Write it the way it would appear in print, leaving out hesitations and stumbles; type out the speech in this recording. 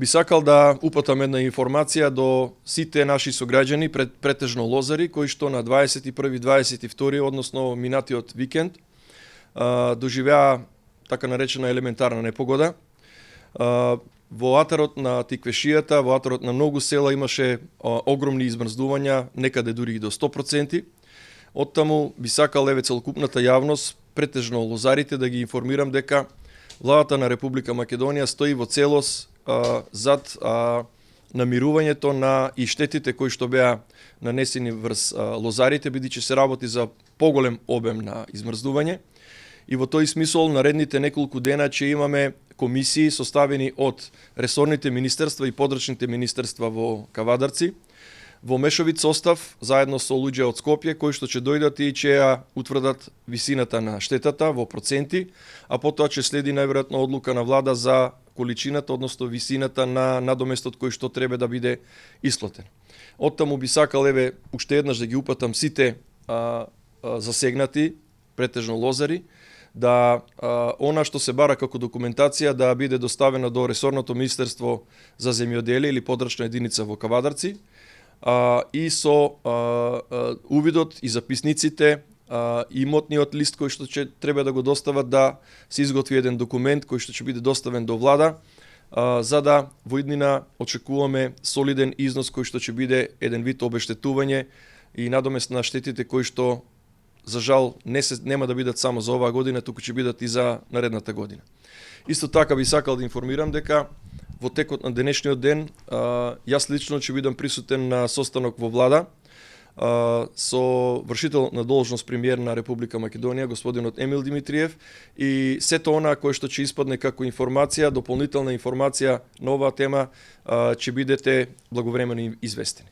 Би сакал да упатам една информација до сите наши сограѓани, претежно лозари, кои што на 21. 22. односно минатиот викенд доживеа така наречена елементарна непогода. Во атарот на Тиквешијата, во атарот на многу села имаше огромни измрздувања, некаде дури и до 100%. Оттаму би сакал целокупната јавност, претежно лозарите, да ги информирам дека владата на Република Македонија стои во целост зад намирувањето на и штетите кои што беа нанесени врз лозарите, бидејќи се работи за поголем обем на измрздување. И во тој смисол наредните неколку дена ќе имаме комисии составени од ресорните министерства и подрачните министерства во Кавадарци, во мешовит состав, заедно со луѓе од Скопје, кои што ќе дојдат и ќе ја утврдат висината на штетата во проценти, а потоа ќе следи најверојатно одлука на влада за количината, односно висината на надоместот кој што треба да биде исплатен. Оттаму би сакал уште еднаш да ги упатам сите засегнати, претежно лозари, да она што се бара како документација да биде доставена до ресорното министерство за земјоделие или подрачна единица во Кавадарци, и со увидот и записниците, имотниот лист кој што ќе треба да го достават, да се изготви еден документ кој што ќе биде доставен до влада, за да во иднина очекуваме солиден износ кој што ќе биде еден вид обештетување и надомест на штетите кои што за жал нема да бидат само за оваа година, туку ќе бидат и за наредната година. Исто така би сакал да информирам дека во текот на денешниот ден јас лично ќе бидам присутен на состанок во влада со вршителот на должност премиер на Република Македонија, господинот Емил Димитриев, и сето она кое што ќе испадне како информација, дополнителна информација на оваа тема, ќе бидете благовремено известени.